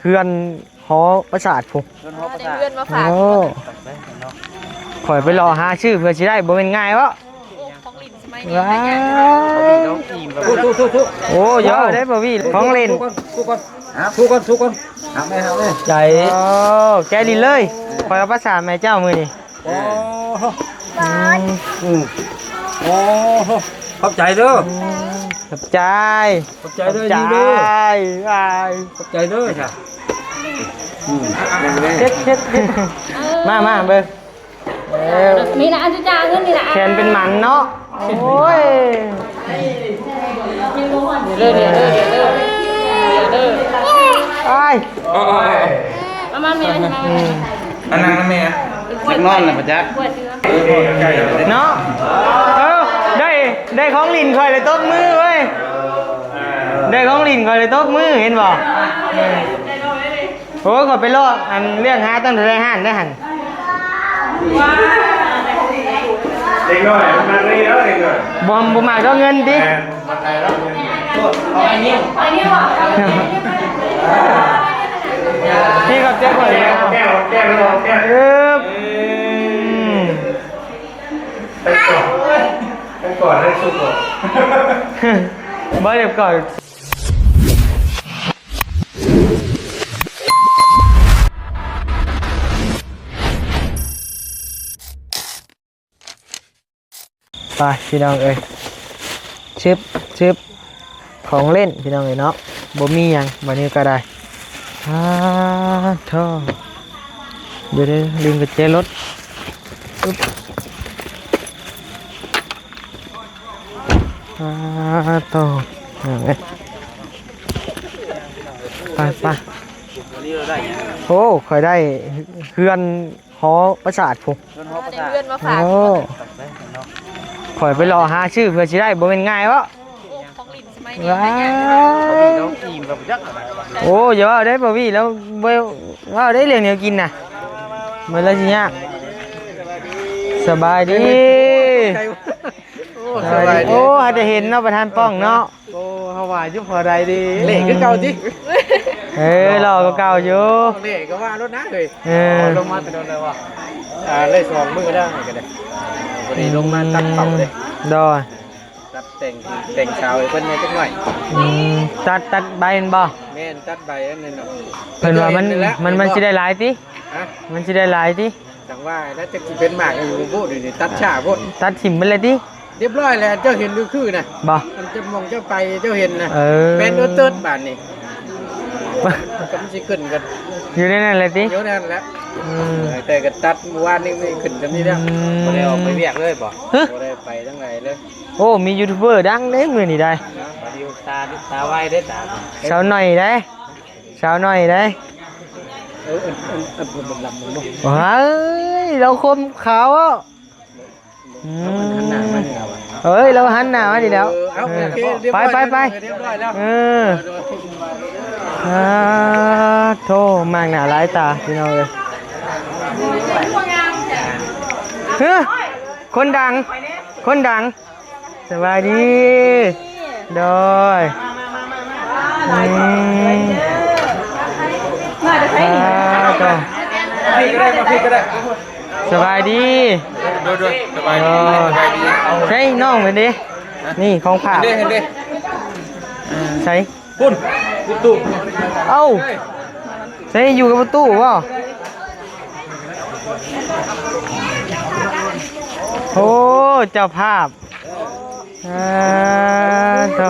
ເຮືອນຫໍປາສາດພຸ້ນ ເຮືອນຫໍປາສາດ ເຮືອນມາຝາກ. ໂອ້ ຂ້ອຍໄປເລາະຫາຊື້ເພື່ອຊິໄດ້ ບໍ່ແມ່ນງ່າຍເບາະ. ໂອ້ ຂອງຫຼິ້ນສະໄໝນີ້ຫາຍາກ. ວ້າວ ໂອ້ ຢາກໄດ້ບໍ່ວີ ຂອງຫຼິ້ນ. ສຸກກ່ອນ ສຸກກ່ອນ ສຸກກ່ອນ ຫັກແມ່ ຫັກແມ່ ໃຈ. ໂອ້ ແກະຫຼິ້ນເລີຍ ຂ້ອຍເອົາປາສາດໃຫ້ເຈົ້າມື້ນີ້. ໂອ້ ອືມ ອືມ ໂອ້ ຂອບໃຈເດີ. ອືມ ຂອບໃຈ ຂອບໃຈເດີ ຂອບໃຈ ຍິງເດີ. ວ້າຍ ຂອບໃຈເດີ. ອືມ ເຮັດ ເຮັດ ເຮັດ ມາ ມາເບິ່ງ. ເອີ ນີ້ລະ ອາ ຈຸຈາ ເງິນນີ້ລະ ແຂນເປັນໝັນເນາະ. ໂອ້ຍ ດຽວເດີ ດຽວເດີ ດຽວເດີ ດຽວເດີ ດຽວເດີ. ອ້າຍ ເອົາ ເອົາ ເອົາ ເອົາ ເອົາມາແມ່ ເອົາມາ. ອືມ ອັນນັ້ນນະແມ່ ຈັກນອນລະບໍ່ຈັກ ເນາະ. ເອີ ໄດ້ ໄດ້ຂອງຫຼິ້ນຂ້ອຍເລີຍຕົບມືເວີຍ ໄດ້ຂອງຫຼິ້ນຂ້ອຍເລີຍຕົບມື ເຫັນບໍ່? ເອີ ໂອ້ຍ ຂ້ອຍໄປເລາະ ອັນ ເລືອກຫາຕັ້ງແຕ່ໃນຮ້ານໄດ້ຫັ້ນ. ເດັກນ້ອຍມັນມັກເລີຍເນາະ ເດັກນ້ອຍ. ບໍ່ ບໍ່ມັກດອກເງິນຕິ? ແມ່ນ ມັກໄດ້ດອກເງິນ. ໂທດ ເອົາໄອ້ນິ້ວ ໄອ້ນິ້ວ ນີ້ ຂອບໃຈກ່ອນ. ແກ້ວ ແກ້ວ ແກ້ວ ແກ້ວ. ອືມ ອືມ ໄປກ່ອນ ໄປກ່ອນ ໄດ້ສຸກກ່ອນ ບໍ່ ຮຽບກ່ອນ. ໄປພີ່ນ້ອງເອີຍ ຊຶບ ຊຶບ ຂອງຫຼິ້ນພີ່ນ້ອງເອີຍເນາະ ບໍ່ມີຫຍັງ ບັດນີ້ກໍໄດ້. ອາ ໂທ້ ດຽວໆ ລືມກຸນແຈລົດ. ອາ ໂທ້ ໄປ ໄປ. ໂອ້ ຂ້ອຍໄດ້ເຮືອນຫໍປາສາດພຸ້ນ ເຮືອນຫໍປາສາດ ເຮືອນມາຝາກ. ໂອ້ ຂ້ອຍໄປເລາະຫາຊື້ເພື່ອຊິໄດ້ ບໍ່ແມ່ນງ່າຍເບາະ. ໂອ້ ຂອງຫຼິ້ນສະໄໝນີ້ຫາຍາກ. ໂອ້ ຢ່າເວົ້າໄດ໋ ບ່າວວີ ແລ້ວບໍ່ເວົ້າໄດ໋ ເລື່ອງແນວກິນນະ ເບິ່ງແລ້ວຊິຍາກ. ສະບາຍດີ ໂອ້ ສະບາຍດີ. ໂອ້ ຫາແຕ່ເຫັນເນາະ ປະທານປ້ອງເນາະ. ໂອ້ ເຮົາວ່າຢູ່ພໍໄດ້ເດ້ ເລກຄືເກົ່າຕິ. ເອີ ຫຼໍ່ກວ່າເກົ່າຢູ່ ເລກກໍວ່າລົດນະເອີຍ. ເອີ ລົງມາແຕ່ດົນແລ້ວວ່າ ອ່າ ໄດ້ສອງມື້ແລ້ວນີ້ກໍໄດ້ ພໍດີລົງມາຕັດເຂົ້າເດ້. ອືມ ໂດຍ ຕັດແຕ່ງ ແຕ່ງເສົາໃຫ້ເພິ່ນແດ່ຈັກໜ້ອຍ. ອືມ ຕັດ ຕັດໃບແມ່ນບໍ່? ແມ່ນ ຕັດໃບອັນນັ້ນເນາະ. ເພິ່ນວ່າມັນ ມັນ ມັນຊິໄດ້ຫຼາຍຕິ? ຮະ? ມັນຊິໄດ້ຫຼາຍຕິ? ຈັ່ງວ່າແລ້ວ ຈັກຊິເປັນໝາກຫຍັງບໍ່ຮູ້ ດຽວນີ້ຕັດຊ້າໂພດ. ຕັດຖິ້ມໄປເລີຍຕິ? ຮຽບຮ້ອຍແລ້ວ ເຈົ້າເຫັນຄືໆນະ. ບໍ່ ມັນຈະມອງເຈົ້າໄປ ເຈົ້າເຫັນນະ. ເອີ ແປນເຕີດໆບາດນີ້ ກໍມັນຊິຂຶ້ນກັນ ຢູ່ໃນນັ້ນແຫຼະຕິ? ຢູ່ໃນນັ້ນແຫຼະ. ອືມ ແຕ່ກໍຕັດມື້ວານນີ້ ຂຶ້ນຈຳນີ້ແລ້ວ. ອືມ ບໍ່ໄດ້ອອກໄປວຽກເລີຍບໍ່? ຮະ? ບໍ່ໄດ້ໄປທາງໃດເລີຍ. ໂອ້ ມີຢູທູບເບີດັງເດ້ມື້ນີ້ໄດ໋. ຕາ ຕາໄວເດ້ຕາ. ສາວໜ້ອຍເດ້ ສາວໜ້ອຍເດ້. ເອີ ອັນ ອັນ ອັນເພິ່ນລຳບໍ່? ເຮີ້ຍ ລາວຄົມຂາວ. ອືມ ເອີຍ ລາວຫັນໜ້າມານີ້ແລ້ວ. ເອີ ເອົາ ໂອເຄ ໄປ ໄປ ໄປ ຮຽບຮ້ອຍແລ້ວ ຮຽບຮ້ອຍແລ້ວ. ເອີ ສາທຸ ມາກໜ້າຫຼາຍຕາພີ່ນ້ອງເອີຍ. ເຮີ້ຍ ຄົນດັງ ຄົນດັງ. ສະບາຍດີ. ໂດຍ ອືມ ມາແຕ່ໃສນີ້? ອ່າ ໂຕ ມາພີ້ກໍໄດ້ ມາພີ້ກໍໄດ້. ສະບາຍດີ. ໂດຍ ໂດຍ ສະບາຍດີ ໂດຍ ສະບາຍດີ. ໃສນ້ອງເພິ່ນເດ? ນີ້ຂອງຝາກ ເຫັນເດ້ ເຫັນເດ້. ໃສ? ພຸ້ນ ປະຕູ. ເອົ້າ ໃສ ຢູ່ກັບປະຕູບໍ? ໂອ້ ເຈົ້າພາບ. ອ່າ ໂທ້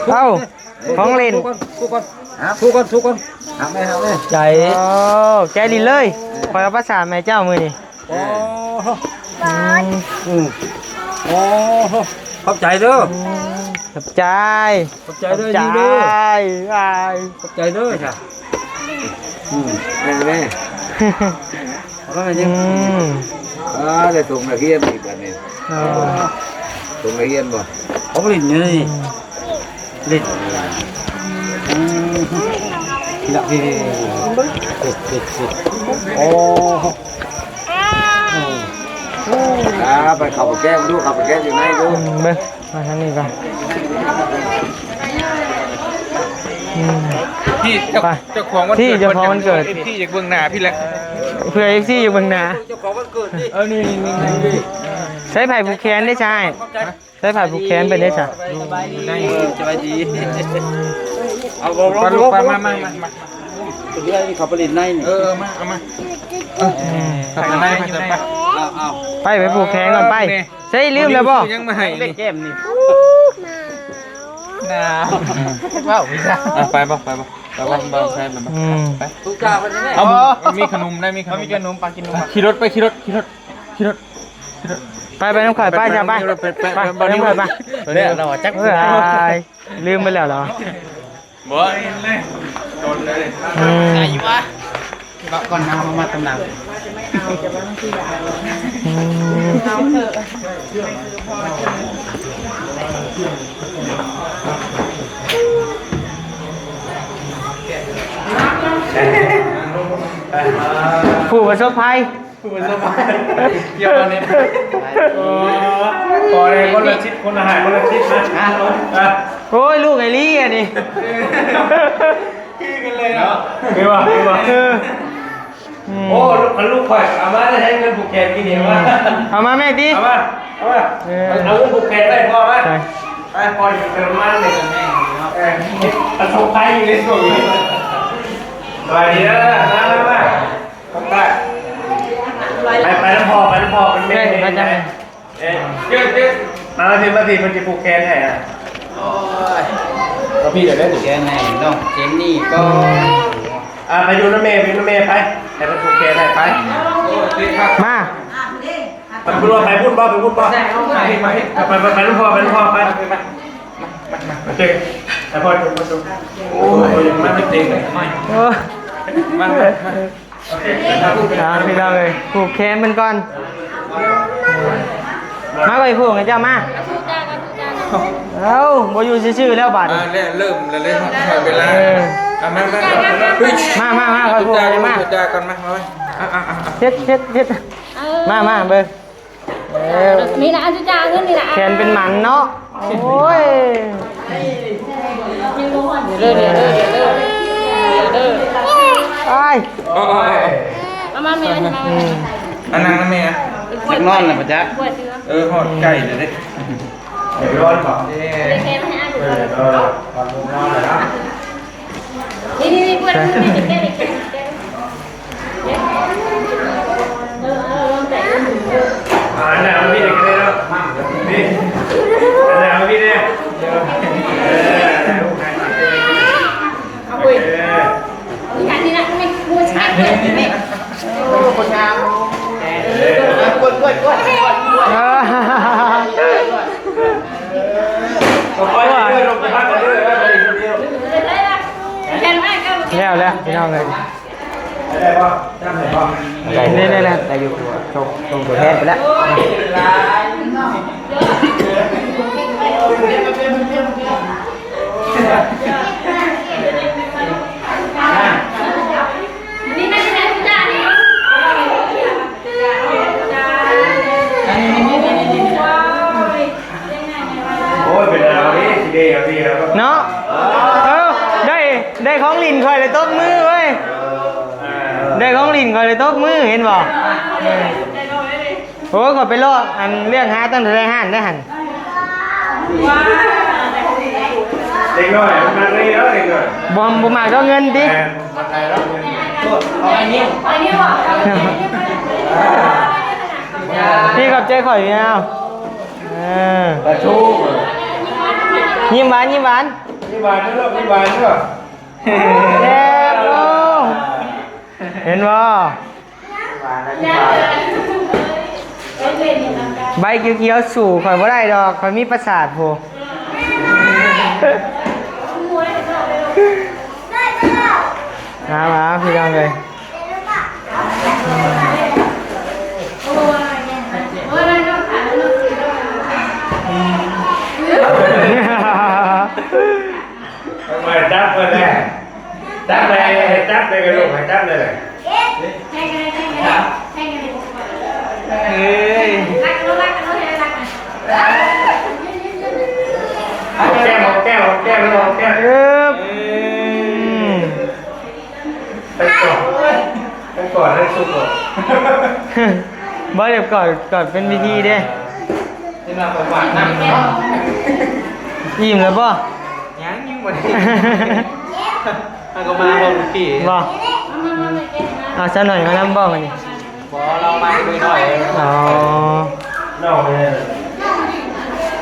ເອົ້າ ຂອງຫຼິ້ນ ສຸກກ່ອນ ສຸກກ່ອນ ສຸກກ່ອນ ຫັກແມ່ ຫັກແມ່ ໃຈ. ໂອ້ ແກະຫຼິ້ນເລີຍ ຂ້ອຍເອົາປາສາດໃຫ້ເຈົ້າມື້ນີ້. ໂອ້ ອືມ ອືມ ໂອ້ ຂອບໃຈເດີ. ອືມ ຂອບໃຈ ຂອບໃຈເດີ ຍິງເດີ. ຂອບໃຈເດີ. ອືມ ແມ່ນແມ່ ເອົາມາຍັງ. ອືມ ອ່າ ໄດ້ສົ່ງນັກຮຽນອີກບາດນີ້. ເອີ ສົ່ງນັກຮຽນບໍ່? ຂອງຫຼິ້ນຢູ່ນີ້. ອືມ ຫຼິ້ນ ອືມ ນີ້ລະ ນີ້ ນີ້ ນີ້ ໂອ້ ອືມ ອ່າ ໄປເຂົ້າໄປແກ້ງດູ ເຂົ້າໄປແກ້ງຢູ່ໃນດູ. ອືມ ເບິ່ງ ມາທາງນີ້ກ່ອນ. ອືມ ທີ່ເຈົ້າ ໄປ ເຈົ້າຂອງວັນເກີດ ທີ່ເຈົ້າຂອງວັນເກີດ ເອັຟຊີ ຢາກເບິ່ງໜ້າພີ້ແຫຼະ ເພື່ອເອັຟຊີຢາກເບິ່ງໜ້າ ເຈົ້າຂອງວັນເກີດນີ້ ເອີ ນີ້ໆໆ ໃຊ້ໄຜຜູກແຂນເດ້ຊາຍ ໃຊ້ຜ້າຜູກແຂນໄປເດ້ຊະ ຢູ່ໃນ ເອີ ສະບາຍດີ ເອົາ ມາ ມາ ມາ ມາ ເອົາໄປຫຼິ້ນໃນນີ້ ເອີ ເອົາມາ ເອົາມາ ເອີ ເຂົ້າໄປໃນ ໄປ ໄປ ເອົາ ເອົາ ໄປ ໄປຜູກແຂນກ່ອນ ໄປ ໃສ່ ລືມແລ້ວບໍ່? ຍັງມາໃຫ້ນີ້ ແກ້ມນີ້ ໜາວ ເວົ້າອີກ ເອົາ ໄປບໍ່ ໄປບໍ່ ໄປບໍ່ ໄປບໍ່ ໄປບໍ່ ອືມ ໄປ ທຸກເຈົ້າເພິ່ນແມ່ ເອົາ ມີຂະໜົມໄດ້ ມີຂະໜົມ ມີຂະໜົມ ປາກິນນົມ ຂີ່ລົດໄປ ຂີ່ລົດ ຂີ່ລົດ ຂີ່ລົດ ໄປ ໄປນຳຂ້ອຍ ໄປ ໄປ ໄປ ໄປ ໄປ ໄປນຳຂ້ອຍ ໄປ ໄປ ເອີຍ ລືມໄປແລ້ວເນາະ ບໍ່ເຫັນເລີຍ ໂດນເລີຍ ອືມ ເລາະກ່ອນເຮົາ ເຮົາມາຕາມຫຼັງ ອືມ ຜູ້ປະສົບໄພ ຜູ້ປະສົບໄພ ກ່ຽວອັນນີ້ ໂອ້ ຂໍໃຫ້ຄົນລະສິບ ຄົນລະຫ້າ ຄົນລະສິບນະ ໂອ້ຍ ລູກໄອ້ລີອັນນີ້ ຄືກັນເລີຍເນາະ ຄືວ່າ ຄືວ່າ ເອີ ອືມ ໂອ້ ລູກ ຄັນລູກຂ້ອຍເອົາມາໄດ້ໃຊ້ເງິນຜູກແຂນກິນເອງວ່າ ເອົາມາແມ່ຕິ ເອົາມາ ເອົາມາ ເອີ ເອົາເງິນຜູກແຂນໄວ້ພໍ່ມາ ໄປ ໄປ ພໍ່ຢູ່ເຕີມນ້ຳມັນເລີຍ ເອີ ປະສົບໄພຢູ່ໃນຊ່ວງນີ້ ສະບາຍດີເດີ ມາ ມາ ມາ ໄປ ໄປນຳພໍ່ ໄປນຳພໍ່ ມັນແມ່ນ ເອີ ເອີ ເອີ ມາ ມາພີ້ ມາພີ້ ເພິ່ນຊິຜູກແຂນໃຫ້ ໂອ້ຍ ມາພີ້ ດຽວໄດ້ຜູກແຂນໃຫ້ນ້ອງເຈນນີ້ກ່ອນ ອ່າ ໄປຢູ່ນຳແມ່ ໄປຢູ່ນຳແມ່ ໄປ ໃຫ້ເພິ່ນຜູກແຂນໃຫ້ ໄປ ມາ ໄປພຸ້ນບໍ່ ໄປພຸ້ນບໍ່ ໄປພຸ້ນບໍ່ ໄປ ໄປ ໄປນຳພໍ່ ໄປນຳພໍ່ ໄປ ໂອເຄ ໄປພໍ່ ໂອ້ຍ ມາເຕັມ ເອີ ມາ ມາ ອ່າ ພີ່ນ້ອງເອີຍ ຜູກແຂນເພິ່ນກ່ອນ ມາໄປຜູກໃຫ້ເຈົ້າມາ ເອົ້າ ບໍ່ຢູ່ຊື່ໆແລ້ວບາດນີ້ ອ່າ ແລ້ວເລີ່ມແລ້ວເລີຍ ຮອດເວລາ ເອີ ອ່າ ມາ ມາ ມາ ມາ ມາ ຂ້ອຍຜູກໃຫ້ ມາ ຈາກ່ອນ ມາ ມາ ເຮັດ ເຮັດ ເຮັດ ເອີ ມາ ມາ ເບິ່ງ ເອີ ນີ້ລະ ອາຈຸຈາ ເງິນນີ້ລະ ແຂນເປັນໝັນເນາະ ໂອ້ຍ ດຽວເດີ ດຽວເດີ ດຽວເດີ ດຽວເດີ ອ້າຍ ເອົາ ເອົາ ເອົາ ເອົາ ເອົາມາແມ່ ເອົາມາ ອືມ ອັນນັ້ນນະແມ່ ຈັກນອນລະບໍ່ຈັກ ເອີ ຮອດໃກ້ແລ້ວເດ້ ໄປນອນບໍ່ ເອີ ນອນ ນອນແລ້ວເນາະ ນີ້ໆໆ ເບິ່ງ ນີ້ ນີ້ ແກະ ແກະ ເອີ ເອີ ລອງແກະ ອ່າ ອັນນັ້ນເອົາພີ້ເດີ ນີ້ ອັນນັ້ນເອົາພີ້ເດີ ເອີ ເອົາ ເອີ ນີ້ລະ ນີ້ລະ ນີ້ລະ ນີ້ລະ ນີ້ລະ ໂອ້ ຄົນງາມ ເອີ ກວດ ກວດ ກວດ ກວດ ແລ້ວແຫຼະພີ່ນ້ອງເອີຍ ໄດ້ບໍ່ ໄດ້ບໍ່ ໄດ້ ໄດ້ ໄດ້ ໄດ້ ໄດ້ຢູ່ ສົ່ງ ສົ່ງຕົວແທນໄປແລ້ວ. ໂອ້ຍ ເປັນແນວນີ້ ຊິເດເອົາ ຊິເດເອົາ ເນາະ ເອີ ໄດ້ ໄດ້ຂອງຫຼິ້ນຂ້ອຍເລີຍຕົບມືເວີຍ ໄດ້ຂອງຫຼິ້ນຂ້ອຍເລີຍຕົບມື ເຫັນບໍ່? ໂອ້ຍ ຂ້ອຍໄປເລາະ ອັນ ເລືອກຫາຕັ້ງແຕ່ໃນຮ້ານໄດ້ຫັ້ນ ເດັກນ້ອຍມັນມັກນີ້ເນາະ ເດັກນ້ອຍ ບໍ່ ບໍ່ມັກດອກເງິນຕິ ແມ່ນ ມັກໄດ້ດອກເງິນ ເອົາໄອ້ນິ້ວ ນີ້ຂອບໃຈຂ້ອຍຢູ່ແລ້ວ ເອີ ປາທູ ຍິ້ມຫວານ ຍິ້ມຫວານ ຍິ້ມຫວານເດີລູກ ຍິ້ມຫວານເດີ ແຊບ ໂອ້ ເຫັນບໍ່? ໃບຂຽວໆ ສູ້ຂ້ອຍບໍ່ໄດ້ດອກ ຂ້ອຍມີປະສາດພຸ້ນ ມາໆ ພີ່ນ້ອງເອີຍ ມາຈັບເພິ່ນແຫຼະ ຈັບໄດ້ ຈັບໄດ້ກະລູກ ໃຫ້ຈັບໄດ້ແຫຼະ ເອີຍ ຫອມແກ້ມ ຫອມແກ້ມ ຫອມແກ້ມ ຫອມແກ້ມ ອຶບ ອືມ ບໍ່ໄດ້ກອດ ກອດເປັນພິທີເດ້. ເຫັນວ່າຂ້ອຍຫວານນຳເນາະ. ອີ່ມແລ້ວບໍ່? ຍັງ ຍັງບໍ່ໄດ້. ເຮົາກໍມາພ້ອມພີ່. ບໍ່? ເອົາຊະໜ້ອຍມານຳບໍ່ມື້ນີ້? ບໍ່ ລາວມາມື້ໜ້ອຍ. ອໍ ນ້ອງເອີຍ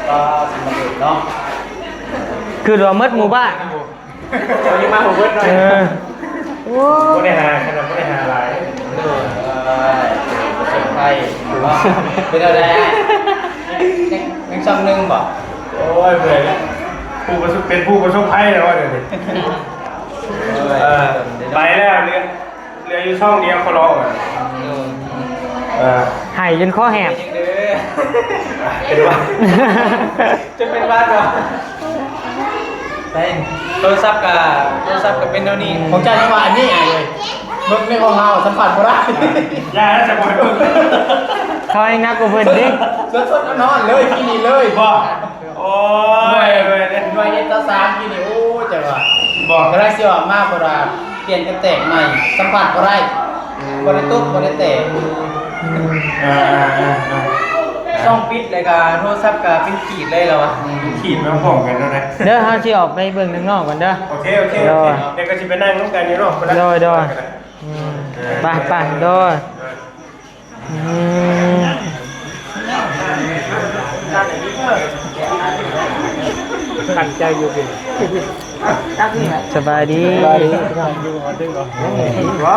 ກໍສຳເລັດເນາະ. ຄືວ່າໝົດໝູ່ບ້ານ. ເຂົາຍັງມາບໍ່ເບິດເນາະ. ເອີ ໂອ້ ບໍ່ໄດ້ຫາ ຂະໜາດບໍ່ໄດ້ຫາຫຼາຍ. ໂດຍ ເອີ ປະສົບໄພເນາະ. ເປັນແນວໃດ? ຍັງ ຍັງຊ່ອງໜຶ່ງບໍ່? ໂອ້ຍ ເມື່ອຍແລ້ວ ຜູ້ປະສົບ ເປັນຜູ້ປະສົບໄພແລ້ວວ່າດຽວນີ້. ເອີ ໄປແລ້ວ ເຫຼືອ ເຫຼືອຢູ່ຊ່ອງດຽວ ຂໍຮ້ອງ. ເອີ ໄຫ້ຈົນຄໍແຫບ ເປັນຫວັດ ຈົນເປັນຫວັດບໍ່? ໄດ້ ໂທລະສັບກະ ໂທລະສັບກະເປັນແນວນີ້. ຂອງເຈົ້າຍັງວ່າອັນນີ້ອ້າຍເອີຍ ເບິ່ງໃນຂອງເຮົາສຳຜັດບໍ່ໄດ້. ຢ່ານະ ຈະບໍ່ໃຫ້ເບິ່ງ ເຂົາໃຫ້ໜັກກວ່າເພິ່ນເດ້. ສົດໆ ຮ້ອນໆ ເລີຍ ກິນນີ້ເລີຍ. ບໍ່? ໂອ້ຍ ໜ່ວຍ ໜ່ວຍເອັດຊາວສາມ ກິນນີ້ ໂອ້ຍ ຈັກວ່າ ບໍ່ ກະໄດ້ຊິອອກມາ ເພາະວ່າປ່ຽນກັນແຕກໃໝ່ ສຳຜັດບໍ່ໄດ້. ອືມ ບໍ່ໄດ້ຕົກ ບໍ່ໄດ້ແຕກ. ອືມ ອ່າໆໆໆ ຊ່ອງປິດ ແລ້ວກະໂທລະສັບກະເປັນຂີດເລີຍລະວະ. ອືມ ຂີດມາພ້ອມກັນເນາະ. ເດີ ເຮົາຊິອອກໄປເບິ່ງທາງນອກກ່ອນເດີ. ໂອເຄ ໂອເຄ ໂອເຄ ໂດຍ ດຽວກໍຊິໄປນັ່ງນຳກັນຢູ່ນອກພຸ້ນລະ. ໂດຍ ໂດຍ ອືມ ໄປ ໄປ ໂດຍ. ອືມ ຕັ້ງໃຈຢູ່ເປັນ. ສະບາຍດີ ສະບາຍດີ ສະ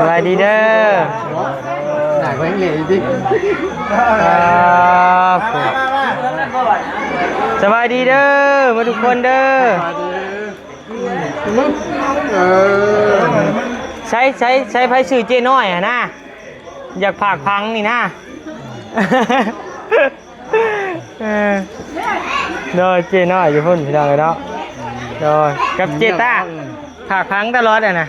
ບາຍດີເດີ. ໜ້າກໍຍັງເລຢູ່ຕິ. ສະບາຍດີເດີ ໝົດທຸກຄົນເດີ. ເອີ ໃສ ໃສ ໃສ ໃຜຊື່ເຈ້ນ້ອຍຫັ້ນນະ? ຢາກຝາກຝັງນີ້ນາ. ເອີ ໂດຍ ເຈ້ນ້ອຍຢູ່ພຸ້ນ ພີ່ນ້ອງເອີຍເນາະ. ໂດຍ ກັບເຈ້ຕ້າ ຝາກຝັງຕະຫຼອດຫັ້ນນະ.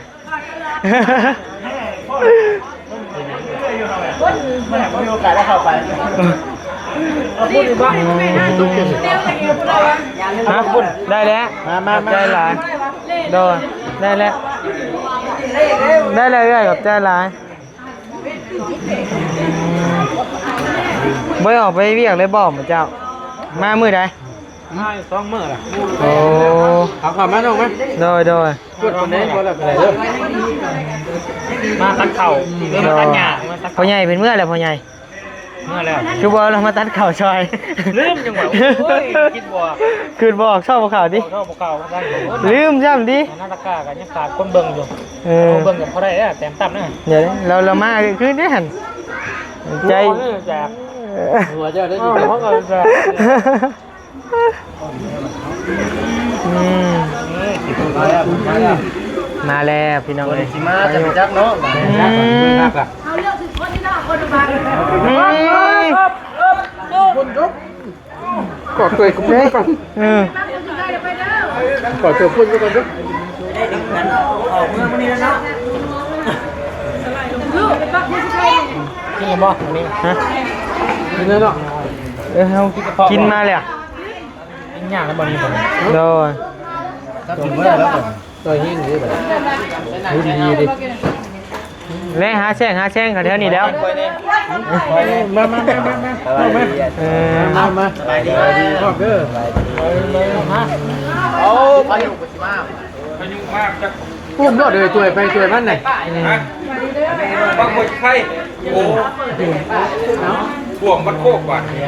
ມີໂອກາດໄດ້ເຂົ້າໄປ. ຮະ? ໄດ້ແລ້ວ. ມາ ມາ ຂອບໃຈຫຼາຍ. ໂດຍ ໄດ້ແລ້ວ ໄດ້ແລ້ວເອື້ອຍ ຂອບໃຈຫຼາຍ. ບໍ່ໄດ້ອອກໄປວຽກເລີຍບໍ່ ໝູ່ເຈົ້າ? ມາມື້ໃດ? ມາສອງມື້ລະ. ໂອ້ ເອົາເຂົ້າມານ້ອງມາ. ໂດຍ ໂດຍ ກວດຄົນໃດບໍ່ລະ ໄປໄດ້ເດີ. ມາຕັດເຂົ້າ ເອີ ມາຕັດຫຍ້າ ມາຕັດ. ພໍ່ໃຫຍ່ເພິ່ນເມືອແລ້ວ ພໍ່ໃຫຍ່. ເມືອແລ້ວ. ຄືບໍ່ລະມາຕັດເຂົ້າຊ່ອຍ? ລືມ ຍັງວ່າ ໂອ້ຍ ຄິດບໍ່ ຄືບໍ່ອອກ ຊອບບໍ່ເຂົ້າຕິ? ຊອບບໍ່ເຂົ້າ ລືມຊ້ຳຕິ? ນາຕາກາກໍຍັງຂາດຄົນເບິ່ງຢູ່. ເອີ ເບິ່ງກໍພໍໄດ້ແລ້ວ ແຕ້ມຕ່ຳນະ. ດຽວ ລາວ ລາວມາຄືນເດ້ຫັ້ນ ໃຈ ຫົວເຈົ້າໄດ້ ເອີ ຫົວເຈົ້າໄດ້. ອືມ ມາແລ້ວ ມາແລ້ວ ພີ່ນ້ອງເອີຍ. ຊິມາຈະໄປຈັກເນາະ. ອືມ ອືມ ກອດເຄີຍກັບເພິ່ນກ່ອນ. ເອີ ກອດເຄີຍເພິ່ນກ່ອນເດີ. ອອກເມືອງມື້ນີ້ແລ້ວເນາະ. ກິນແລ້ວບໍ່ມື້ນີ້? ຮະ? ກິນແລ້ວເນາະ. ເອີ ເຮົາກິນມາແລ້ວ. ກິນຍາກແລ້ວບໍ່ນີ້? ໂດຍ ກິນເບິດແລ້ວ. ຕໍ່ແຮງດີບັດນີ້ ບຸນດີເດ້. ແລະຫາແຊງ ຫາແຊງເຂົາແຖວນີ້ແລ້ວ. ມາ ມາ ມາ ມາ ມາ ເອີ ມາ ມາ. ສະບາຍດີ ສະບາຍດີ ເອົາ ພາຍຸກໍຊິມາ ພາຍຸມາຈັກ. ປຸ້ມໂລດເອີຍ ຖ້ວຍໃຜຖ້ວຍມັນນະ. ອືມ ບັກຫົວໄຟ. ໂອ້ ຖ້ວມບັດໂຄກບາດນີ້.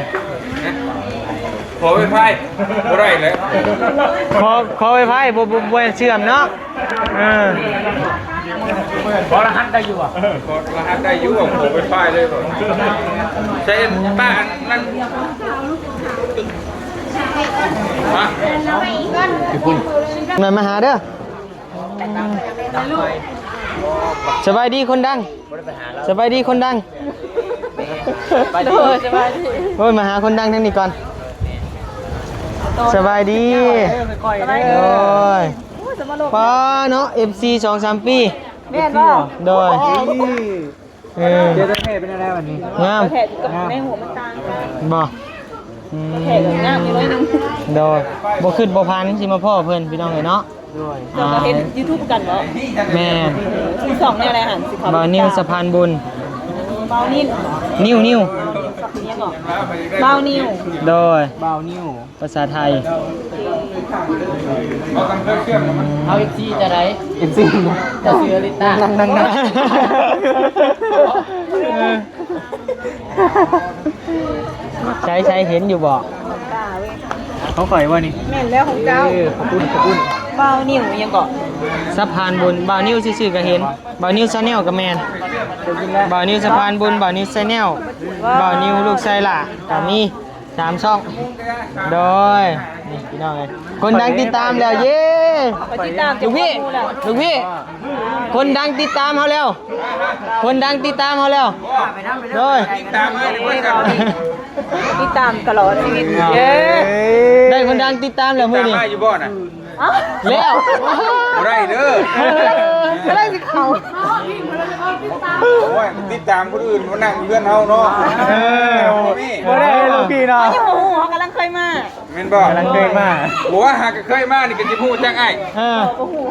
ຂໍໄວໄຟບໍ່ໄດ້ແຫຼະ. ຂໍ ຂໍໄວໄຟ ບໍ່ ບໍ່ ບໍ່ເຊື່ອມເນາະ. ເອີ ຂໍລະຫັດໄດ້ຢູ່ບໍ່? ເອີ ຂໍລະຫັດໄດ້ຢູ່. ຂໍໄວໄຟເລີຍບໍ່? ໃຊ້ປ້າອັນນັ້ນ ມາ ມາຫາເດີ. ສະບາຍດີຄົນດັງ. ສະບາຍດີຄົນດັງ. ໂດຍ ສະບາຍດີ. ໂອ້ຍ ມາຫາຄົນດັງທາງນີ້ກ່ອນ. ສະບາຍດີ. ໂດຍ. ປ້າເນາະ ເອັຟຊີ ສອງສາມປີ. ແມ່ນບໍ່? ໂດຍ. ເອີ ເຈົ້າແທ້ເປັນແນວໃດບັດນີ້? ງາມ. ແທ້ກັບໃນຮູບມັນຕ່າງກັນ. ບໍ່? ອືມ ແທ້ກໍງາມຢູ່ໜ້ອຍໜຶ່ງ. ໂດຍ. ບໍ່ຄິດບໍ່ຝັນຊິມາພໍ້ເພິ່ນ ພີ່ນ້ອງເອີຍເນາະ. ໂດຍ. ເຈົ້າກໍເຮັດຢູທູບຄືກັນບໍ່? ແມ່ນ. ຊື່ຊ່ອງແນວໃດຫັ້ນ? ບ່າວນິວສະພານບຸນ. ບ່າວນິວ ນິວ ນິວ ຍັງເກາະ ບ່າວນິວ ໂດຍ ບ່າວນິວ ພາສາໄທ ເອົາເອັຟຊີຈະໄດ້ ເອັຟຊີຈະຊື້ອາລິຕ້າ ນັ່ງໆໆ ໃສໆ ເຫັນຢູ່ບໍ່? ຂອງຂ້ອຍບໍ່ນີ້? ແມ່ນແລ້ວຂອງເຈົ້າ. ເອີ ຂອບຄຸນ ຂອບຄຸນ. ບ່າວນິວຫຍັງເກາະ? ສະພານບຸນ. ບ່າວນິວຊື່ໆກໍເຫັນ. ບ່າວນິວ Channel ກໍແມ່ນ. ບ່າວນິວ ສະພານບຸນ. ບ່າວນິວ Channel. ບ່າວນິວ ລູກຊາຍຫຼ້າ ກໍມີສາມຊ່ອງ. ໂດຍ ນີ້ພີ່ນ້ອງເອີຍ ຄົນດັງຕິດຕາມແລ້ວ ເຢ້! ຂ້ອຍຕິດຕາມ ລູກພີ່ ລູກພີ່ ຄົນດັງຕິດຕາມເຮົາແລ້ວ ຄົນດັງຕິດຕາມເຮົາແລ້ວ ໂດຍ ຕິດຕາມເລີຍ ຕິດຕາມຕະຫຼອດຊີວິດ ເຢ້ ໄດ້ຄົນດັງຕິດຕາມແລ້ວມື້ນີ້ ຕິດຕາມມາຢູ່ບໍ່ນະ? ເອົ້າ ແລ້ວ ບໍ່ໄດ້ເດີ ບໍ່ໄດ້ຊິເຂົ້າ ໂອ້ຍ ຕິດຕາມຄົນອື່ນມານັ່ງຢູ່ເຮືອນເຮົາເນາະ ເອີ ບໍ່ໄດ້ ບໍ່ໄດ້ ລູກພີ່ເນາະ ເຮົາກຳລັງເຄີຍມາ. ແມ່ນບໍ່? ກຳລັງເຄີຍມາ ບໍ່ວ່າຫາກະເຄີຍມານີ້ກໍຊິຮູ້ຈັກອ້າຍ ເອີ ບໍ່ຮູ້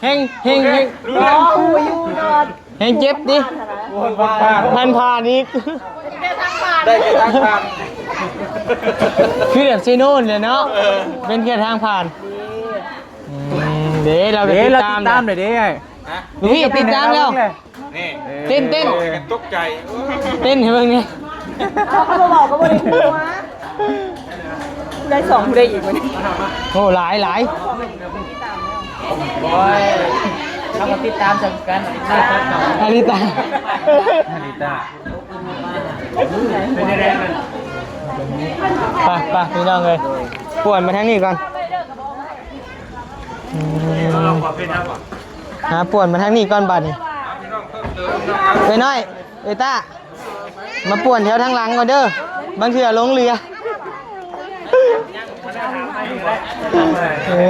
ແຮງ ແຮງ ແຮງ ຮູ້ແລ້ວ ຮູ້ຢູ່ດອກ ແຮງເຈັບຕິ ຜ່ານໆ ອີກ ໄດ້ແຕ່ທາງຜ່ານ ຄືແບບເຊໂນນີ້ແຫຼະເນາະ ເອີ ເປັນແຄ່ທາງຜ່ານ ເດ້ ອືມ ເດ້ ລາວກໍຕິດຕາມ ເດ້ ລາວຕິດຕາມແລ້ວເດ້ ລູກພີ່ຕິດຕາມແລ້ວ ນີ້ ເຕັ້ນ ເຕັ້ນ ຕົກໃຈ ເຕັ້ນໃຫ້ເບິ່ງແດ່ ເຂົາກໍບໍ່ເວົ້າກໍບໍ່ໄດ້ຮູ້ວ່າ ໄດ້ສອງຜູ້ໃດອີກບັດນີ້ ໂອ້ ຫຼາຍ ຫຼາຍ ໂອ້ຍ ເຮົາກໍຕິດຕາມຄືກັນ ອາລິຕາ ອາລິຕາ ໄປ ໄປ ພີ່ນ້ອງເອີຍ ປ່ວນມາທາງນີ້ກ່ອນ ອືມ ຫາປ່ວນມາທາງນີ້ກ່ອນບາດນີ້ ເອື້ອຍນ້ອຍ ເອື້ອຍຕ້າ ມາປ່ວນແຖວທາງຫຼັງກ່ອນເດີ ບາງເທື່ອຫຼົງເຫຼືອ ເອີ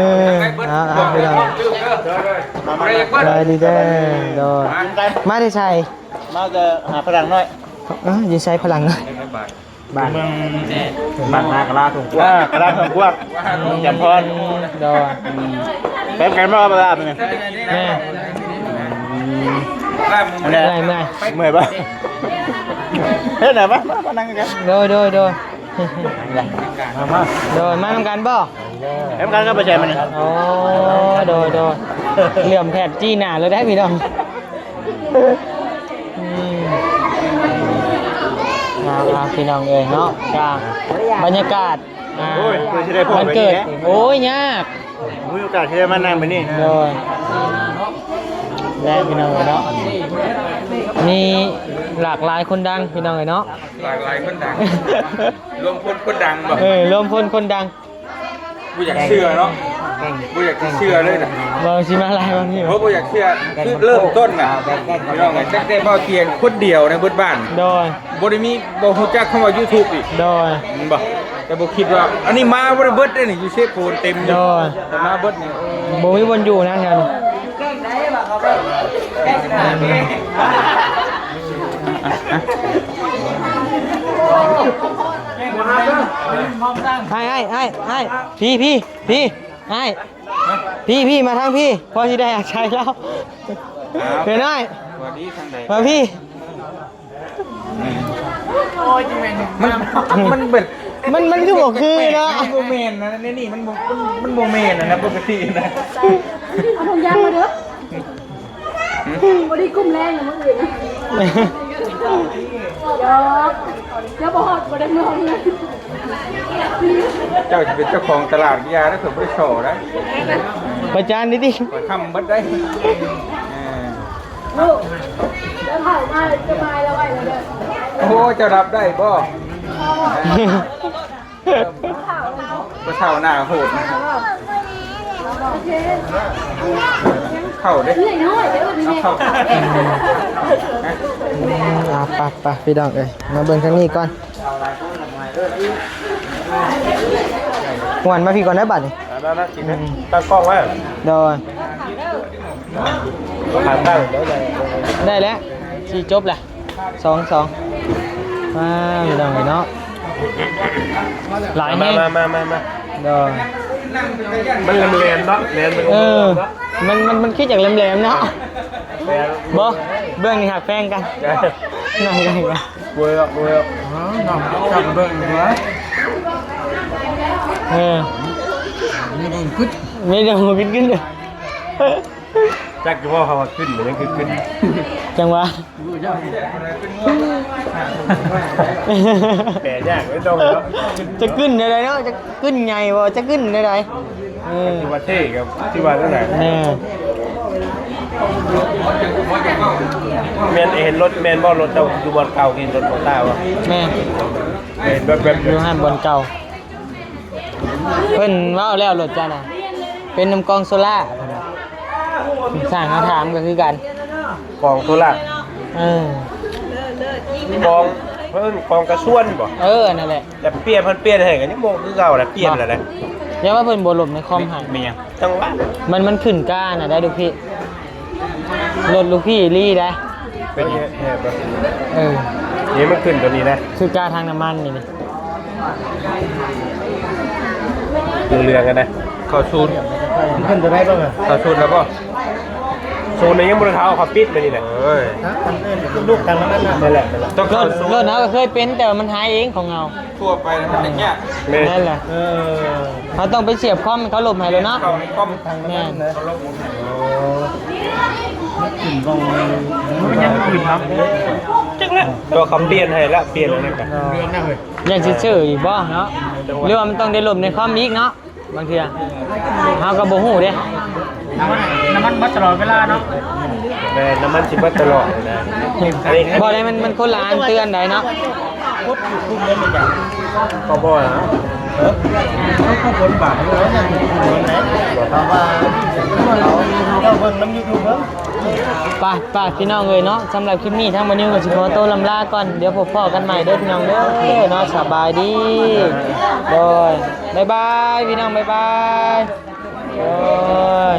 ເອົາໆ ພີ່ນ້ອງ ສະບາຍດີເດີ ໂດຍ ມາແຕ່ໃສ? ມາແຕ່ຫາພະລັງນ້ອຍ ເອີ ຢູ່ໃສພະລັງນ້ອຍ? ບ້ານ ເມືອງ ບ້ານນາກະລາທົ່ງກວ້າງ ເອີ ກະລາທົ່ງກວ້າງ ເມືອງຈຳພອນ ໂດຍ ອືມ ໄປນຳກັນບໍ່ ເວລານີ້ ແມ່ ເມື່ອຍ ເມື່ອຍ ເມື່ອຍບໍ່? ເຮັດຫຍັງ? ມາ ມານັ່ງນຳກັນ ໂດຍ ໂດຍ ໂດຍ ມາ ມາ ໂດຍ ມານຳກັນບໍ່? ເຮັດນຳກັນກັບປະແຈມານີ້ ໂອ້ ໂດຍ ໂດຍ ເຫຼື້ອມແຜດຈີ່ໜ້າເລີຍໄດ໋ພີ່ນ້ອງ. ອືມ ເອົາໆ ພີ່ນ້ອງເອີຍເນາະ ກະບັນຍາກາດ ອ່າ ໂອ້ຍ ເພື່ອຊິໄດ້ພໍ້ ວັນເກີດ ແບບນີ້ແຫຼະ ໂອ້ຍ ຍາກ ມີໂອກາດທີ່ໄດ້ມານັ່ງແບບນີ້ ໂດຍ ແລະ ພີ່ນ້ອງເອີຍເນາະ ມີຫຼາກຫຼາຍຄົນດັງ ພີ່ນ້ອງເອີຍເນາະ ຫຼາກຫຼາຍຄົນດັງ ລວມພົນຄົນດັງບໍ່? ເອີ ລວມພົນຄົນດັງ. ບໍ່ຢາກເຊື່ອເນາະ ບໍ່ຢາກຊິເຊື່ອເລີຍນະ ເວົ້າຊິມາຫຼາຍວັນນີ້ ໂອ້ ບໍ່ຢາກເຊື່ອ ຄືເລີ່ມຕົ້ນນະ ພີ່ນ້ອງເອີຍ ຕັ້ງແຕ່ເບົາຕຽງຄົນດຽວໃນເບິດບ້ານ ໂດຍ ບໍ່ໄດ້ມີ ບໍ່ຮູ້ຈັກຄຳວ່າ YouTube ອີກ ໂດຍ ແມ່ນບໍ່? ແຕ່ບໍ່ຄິດວ່າ ອັນນີ້ມາບໍ່ໄດ້ເບິດເດ້ນີ້ ຢູ່ເຊໂປນເຕັມຢູ່ ໂດຍ ແຕ່ມາເບິດນີ້ ບໍ່ມີບ່ອນຢູ່ນະແຖວນີ້. ອ້າຍ ອ້າຍ ອ້າຍ ອ້າຍ ພີ່ ພີ່ ພີ່ ອ້າຍ ພີ່ ພີ່ ມາທາງພີ່ ພໍຊິໄດ້ອາໄສລາວ ເອີ ນ້ອຍ ມາພີ່ ມັນ ມັນເປັນ ມັນ ມັນຄືບໍ່ຄືເນາະ ມັນບໍ່ແມ່ນນະ ໃນນີ້ມັນບໍ່ ມັນ ມັນບໍ່ແມ່ນນະ ປົກກະຕິນະ ເອົາຖົງຢາງມາເດີ. ຫຶ? ບໍ່ໄດ້ກຸ້ມແລງນະມື້ອື່ນນະ ຢອກ ເຈົ້າບໍ່ຮອດ ບໍ່ໄດ້ເມືອເຮືອນ ເຈົ້າຊິເປັນເຈົ້າຂອງຕະຫຼາດ ຢ່າເດີ ເພິ່ນບໍ່ໄດ້ສໍ້ໄດ໋ ປະຈານນີ້ຕິ ຂ້ອຍຄ້ຳເບິດໄດ໋ ເອີ ລູກ ແລ້ວເຖົ້າມາ ຈະມາຍລະໄວ້ລະເດີ ໂອ້ ເຈົ້າຮັບໄດ້ບໍ່? ຜູ້ເຖົ້າໜ້າໂຫດນະ ເຂົ້າເດ້ ເອົາເຂົ້າ ອືມ ອາ ໄປໆ ພີ່ນ້ອງເອີຍ ມາເບິ່ງທາງນີ້ກ່ອນ ຫວນມາພີ້ກ່ອນໄດ້ບາດນີ້ ມາ ມາ ມາ ອືມ ຕັ້ງກ້ອງໄວ້ ໂດຍ ຂາຕັ້ງ ໄດ້ແລ້ວ ຊິຈົບແລ້ວ. ສອງ ສອງ ມາ ພີ່ນ້ອງເອີຍເນາະ ຫຼາຍແຮງ ມາ ມາ ມາ ມາ ໂດຍ ມັນແຫຼມໆເນາະ ແຫຼມ ເອີ ເນາະ ມັນ ມັນ ມັນຄືຈາກແຫຼມໆເນາະ ບໍ່ ເບື້ອງນີ້ຫາກແພງກັນ ນັ່ງກັນ ບໍ່ເລີກ ບໍ່ເລີກ ເອີ ເບິ່ງຢູ່ ເອີ ມີແຕ່ຫົວຂຶ້ນ ມີແຕ່ຫົວຂຶ້ນຂຶ້ນ ຈັກຢູ່ບໍ່ ເຂົາວ່າຂຶ້ນ ມັນຍັງຄືຂຶ້ນ ຈັ່ງຫວະ ແປຍາກເດ້ ຕ້ອງເນາະ ຈະຂຶ້ນແນວໃດເນາະ ຈະຂຶ້ນໃຫຍ່ບໍ່ ຈະຂຶ້ນແນວໃດ ເອີ ຖືວ່າເທ່ກັບ ຖືວ່າຈັ່ງໃດ ແມ່ນ ແມ່ນ ເຫັນລົດ ແມ່ນບໍ່ ລົດເຈົ້າຢູ່ບ່ອນເກົ່າ ເຫັນລົດບໍ່ຕາບໍ່ ແມ່ນ ເຫັນແວບໆ ຢູ່ຫັ້ນບ່ອນເກົ່າ ເພິ່ນເວົ້າແລ້ວ ລົດເຈົ້ານະ ເປັນນຳກອງໂຊລາ ເພິ່ນວ່າ ຊ່າງເຮົາຖາມກໍຄືກັນ ກອງໂຊລາ ເອີ ກອງ ເພິ່ນກອງກະຊວນບໍ່ ເອີ ນັ້ນແຫຼະ ແຕ່ປ່ຽນ ເພິ່ນປ່ຽນໃຫ້ກໍຍັງບໍ່ຄືເກົ່າລະ ປ່ຽນແລ້ວນະ ຢ່າວ່າເພິ່ນບໍ່ລົບໃນຄອມໃຫ້ ແມ່ນຫຍັງ ຈັ່ງຫວະ ມັນ ມັນຂຶ້ນກ້ານະໄດ໋ ດູພີ່ ລົດລູກພີ່ລີ້ໄດ໋ ເປັນແຮບບໍ່ ເອີ ນີ້ມັນຂຶ້ນຕົວນີ້ນະ ຄືກ້າທາງນ້ຳມັນນີ້ ນີ້ ເຫຼືອງໆ ກັນນະ ເຂົ້າສູນ ຂຶ້ນຕົວໃດບໍ່ ເຂົ້າສູນແລ້ວບໍ່ ສູນນີ້ຍັງບໍ່ໄດ້ເຂົ້າ ເຂົາປິດມານີ້ນະ ເອີຍ ຮະ ອັນອື່ນ ລູກທາງນັ້ນນະ ນັ້ນແຫຼະ ຕ້ອງເຂົ້າສູນ ລົດເຮົາກໍເຄີຍເປັນ ແຕ່ວ່າມັນຫາຍເອງຂອງເຮົາ ທົ່ວໄປມັນຍັງຍາກ ແມ່ນ ນັ້ນແຫຼະ ເອີ ເຮົາຕ້ອງໄປສຽບຄອມໃຫ້ເຂົາລົບໃຫ້ໂລດເນາະ ເຂົ້າໃນຄອມ ແມ່ນ ມັນຍັງບໍ່ຂຶ້ນເນາະ ຈັກແຫຼະ ແຕ່ວ່າເຂົາປ່ຽນໃຫ້ລະ ປ່ຽນອັນນັ້ນກະ ເດືອນນະເຮີຍ ຍັງຊິຊື້ອີກບໍ່ເນາະ ຫຼືວ່າມັນຕ້ອງໄດ້ລົບໃນຄອມອີກເນາະ ບາງເທື່ອເຮົາກໍບໍ່ຮູ້ເດ້ ນ້ຳມັນ ນ້ຳມັນເບິດຕະຫຼອດເວລາເນາະ ແມ່ນ ນ້ຳມັນຊິເບິດຕະຫຼອດນະ ອັນນີ້ ບໍ່ໄດ້ ມັນ ມັນຄົນລະອັນເຕືອນໃດເນາະ ກົດຢູ່ຄຸມເລີຍ ມັນຈະ ກໍບໍ່ນະ ເອີ ເຂົາກໍບົນບາດຢູ່ແລ້ວ ຍັງຢູ່ຄຸມເລີຍ ບໍ່ ເຂົາວ່າ ເຈົ້າເບິ່ງນຳຢູທູບເບິ່ງ ໄປ ໄປ ພີ່ນ້ອງເອີຍເນາະ ສຳລັບຄລິບນີ້ທາງບ່າວນິວກໍຊິຂໍໂຕລ່ຳລາກ່ອນ ດຽວພົບພໍ້ກັນໃໝ່ເດີພີ່ນ້ອງເດີເນາະ ສະບາຍດີ ໂດຍ ບາຍບາຍ ພີ່ນ້ອງ ບາຍບາຍ ໂດຍ.